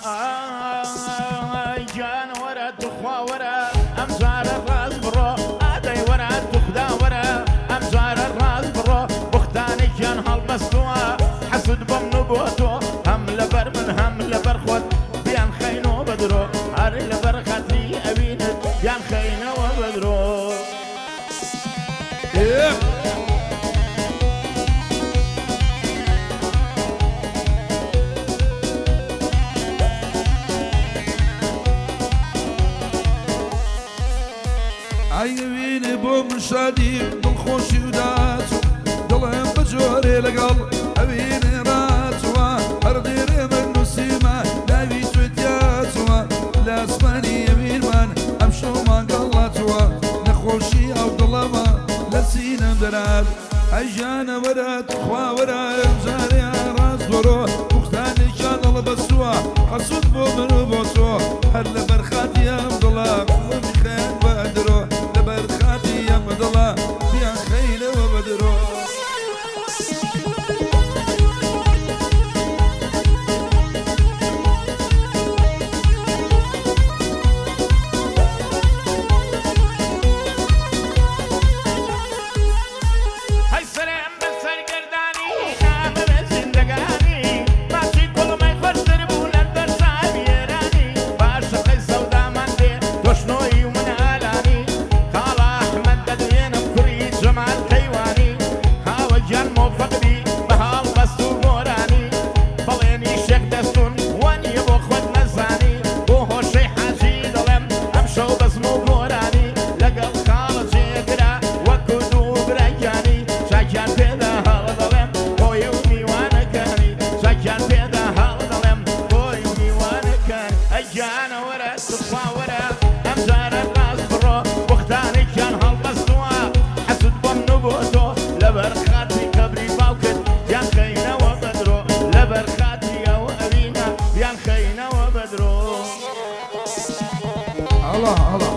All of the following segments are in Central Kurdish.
ئای گیان وەرە توخوا وەرە ئەم جارە ڕاست بڕۆ، ئادەی وەرە توخدا وەرە ئەم جارە ڕاست بڕۆ، بوختانێکیان هەڵبەستووە حەسوود بۆ من و بۆ تۆ، هەم لەبەر من هەم لەبەر خۆت بیانخەینەوە بە درۆ، هەر لەبەر خاتری ئەوینت بیانخەینەوە بە درۆ. ئای ئەوینێ بۆ من شادی دڵخۆشی و داچوو دڵم بە جۆرێ لەگەڵ ئەوینێ ڕاچووە هەر دێرێ من نووسیمە ناوی تۆی تیاچووە لە ئاسمانی ئەوینمان ئەمشەو مانگەڵ هاتووە نەخۆشی ئەو دڵەمە لە سینەم دەرات ئەی ژیانە وەرە تخوا وەرە ئەمجارەیان ڕاست بڕۆ بوختانێکیان هەڵبەستووە حەسوود بۆ من و بۆ تۆ هەر لەبەر خاتری ئەم دڵە بیخەن بە درۆ لەبەر خاتری ئەم دڵە بیانخەینەوە بە درۆ. هەی سەرم بە سەرگەردانی نامەوێ زیندەگانی ماچی کوڵمەی خۆشتر بوو لە دەرساوی ئێرانی باشە قەی سەودامان دێ تۆ شنۆیی و من ئالانی خاڵە ئەحمەد دەدوێنم کوڕی جەمال کەیوانی خاوە گیان مۆفەق بی بە هەڵبەست و گۆرانی بەڵێنی شێخ دەستوون وانیە بۆ خۆت نەزانی بۆ هۆشەی حاجی دەڵێم ئەمشەو بەزم و گۆرانی لەگەڵ خاڵە جێگرا وەکو دوو برا گیانی چاکیان پێدا هەڵدەڵێم خۆی و میوانەکانی چاکیان پێدا هەڵدەڵێم خۆی و میوانەکانی ئەی گیانە وەرە توخوا وەرە ئەم جارە ڕاست بڕۆ بوختانێکیان هەڵبەستووە حەسوود بۆ من و بۆ تۆ لەبەر خاتری قەبری باوکت بیانخەینەوە بە درۆ لەبەر خاتری ئەو ئەوینە بیانخەینەوە بە درۆ. ئەڵا ئەڵا.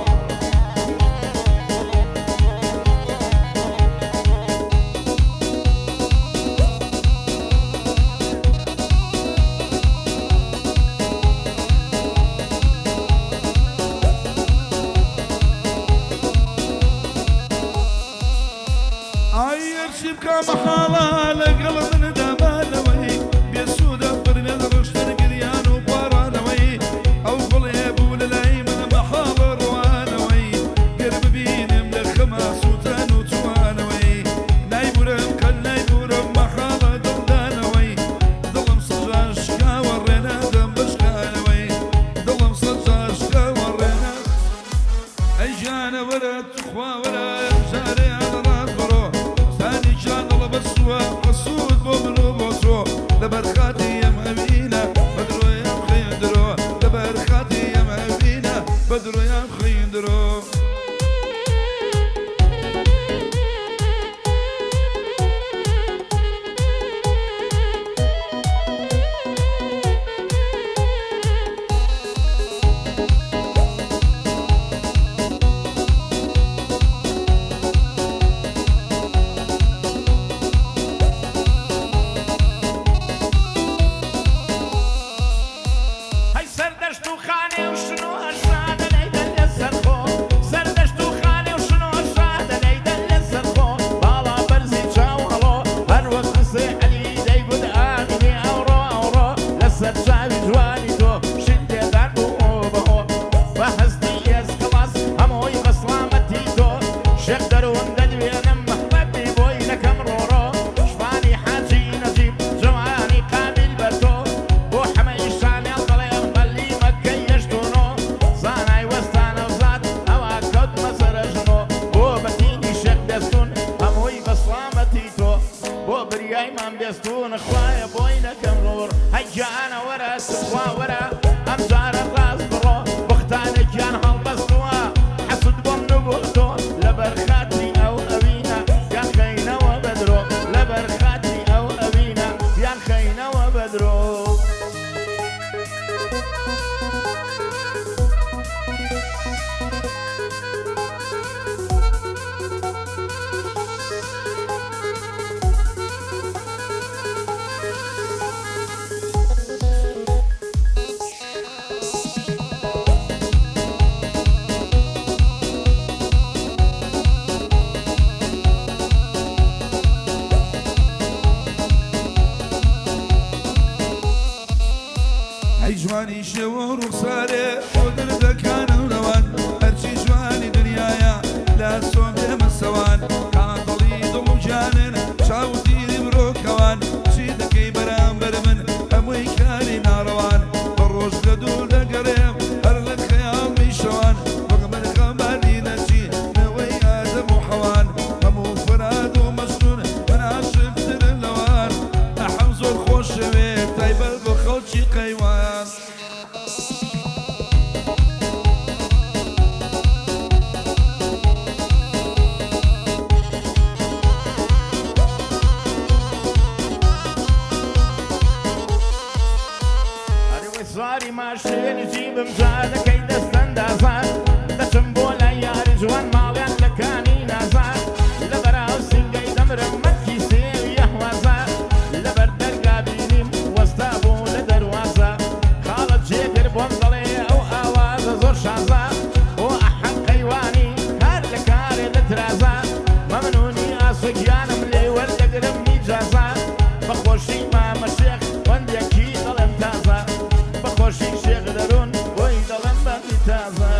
ئای هەرچی بکا مەحاڵە لەگەڵ مندا مانەوەی بێسوودە فرمێس ڕشتن گریان و پاڕانەوەی ئەو گوڵێ بوو لەلای من مەحاڵە ڕوانەوەی گەر ببینم لە خەما سووتان و توانەوەی نایبورم قەت نایبورم مەحاڵە دڵدانەوەی دڵم سەجا شکاوە ڕێنادەم بشکانەوەی دڵم سەجا شکاوە ڕێنا ئەی ژیانە وەرە توخوا وەرە ئەمجارەیان ڕاست بڕۆ ستانێکیان هەڵبەستووە حەسوود بۆ من و بۆ تۆ لەبەر خاتری ئەم ئەوینە بە درۆیان خەین درۆ لەبەر خاتری ئەم ئەوینە بە درۆیان خەین درۆ. هەی سەردەشت و خانێ و شنۆ شادە لەیدەن لەسەر خۆ سەردەشت و خانێ و شنۆ شادە لەیدەن لەسەر خۆ باڵا بەرزی چاو هەڵۆ هەر وەک قسەی عەلی دەیگوت ئامینی ئەوڕۆ ئەوڕۆ لەسەر چاوی جوانی تۆ شین تێدان بوو بەهۆ بە هەستی ئێسکڵاس هەمووی بە سڵامەتی تۆ شێخ دەروون دەدوێنم ڕەبی بۆی نەکەم ڕۆڕۆ شوانی حاجی نەجیب جوانی قابیل بە تۆ بۆ حەمەی شانێڵ دەڵێم بەلی مەکەی هەشتونۆ زانای وەستانە و زات ئەوا کەوتمە سەرەژنۆ بۆ بەتینی شێخ بێستون هەمووی بە سڵامەتی تۆ بۆ بریایمان بێستون خوایە بۆی نەکەم نوڕ هەی گیانە وەرە تخوا وەرە ئەم جارە ڕاست بڕۆ بوختانێکیان هەڵبەستووە حەسوود بۆ من و بۆ تۆ لەبەر خاتری ئەو ئەوینە بیانخەینەوە بە درۆ لەبەر خاتری ئەو ئەوینە بیانخەینەوە بە درۆ. ئەی جوانی شێوە و ڕوخسارێ بۆ دەردەکانم ڕەوان هەرچی جوانی دنیایە لا سۆم بێمە سەوان کاندڵی دڵ و گیانن چاو دیری مرۆکەوان چی دەکەی بەرامبەر من هەمووی کاری ناڕەوان بە ڕۆژ لە دوور دەگەڕێم هەر لە خەیاڵمی شەوان وەک من خەمباری نەچی نەوەی ئادەم و حەوان هەموو فەراد و مەجنون من عاشقترم لەوان ئەحەم زۆر خۆشەوێ تایبەت بۆ خەڵکی قەیوان. ئەرێ سواری ماشێنی جیبم جادەکەی دەستەندازان دەچم بۆ لای یاری جوان ماڵیان لە کانی نازان لە بەراو سینگەی دەمرم مەتکی سێوی ئەهوازە لەبەر دەرگا بینیم وەستا بوو لە دەروازە خاڵە جێگر بۆم دەڵێ ئەو ئاوازە زۆر شازە بۆ ئەحەم قەیوانی کار لە کارێ دەترازە مەمنونی ئاسۆ گیانم لێ وەردەگرم ئیجازە بەخۆشی مامە شێخ بەندێکی دەڵێم تازە بەخۆشی شێخ دەروون بۆی دەڵێم بەندی تازە.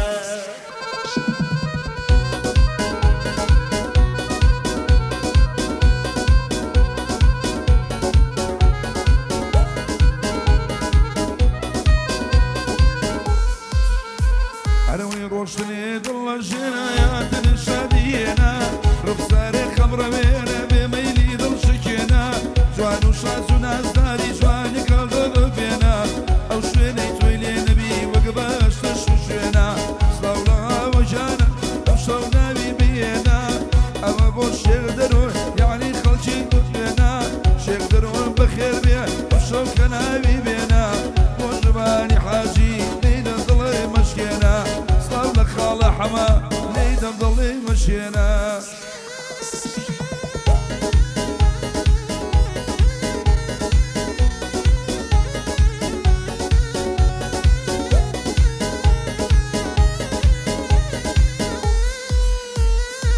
ئەرەوەی ڕۆشتنێ دڵ لە ژێرایاتن شادیێنە ڕوخسارێ خەمڕەوێنە بێ مەیلی دڵ شکێنە جوان و شاز و نازداری جوانی کاڵ ببێنە ئەو شوێنەی تۆی لێ نەبی وەک بەهەشتە شوشوێنە سڵاو لە ئاوەجانە ئەم شەو ناوی بهێنە ئەوە بۆ شێخ دەرون یەعنی خەڵکی گوتوێنە شێخ دەرون بەخێر بێ ئەم شەو کە ناوی بێنە بۆ ژبانی حاجی لێیدەم دڵێ مەشکێنە سڵاو لە خاڵە حەمە لێیدەم دڵێ مەشکێنە.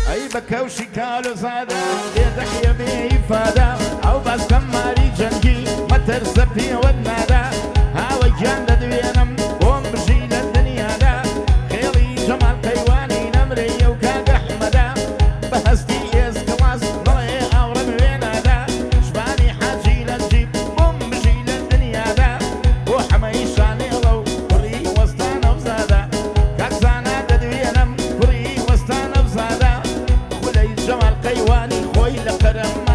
ئەی بە کەوشی کالۆزادە بێ دەحیە بێ ئیفادە ئەو باسکەم ماری جەنگی مەترسە پێوەت نادا هاوە گیان دەدوێنم بۆم بژی لە دنیادا خێڵی جەمال قەیوانی نەمرێ و کاک ئەحمەدە بە هەستی ئێسکڵاس دڵێ ئاوڕم وێنادا ژبانی حاجی لە جیب بۆم بژی لە دنیادا بۆ حەمەی شانێڵە و کوڕی وەستا نەوزادە کاک زانا دەدوێنم کوڕی وەستا نەوزادە خولەی جەمال قەیوانی خۆی لە قەرم.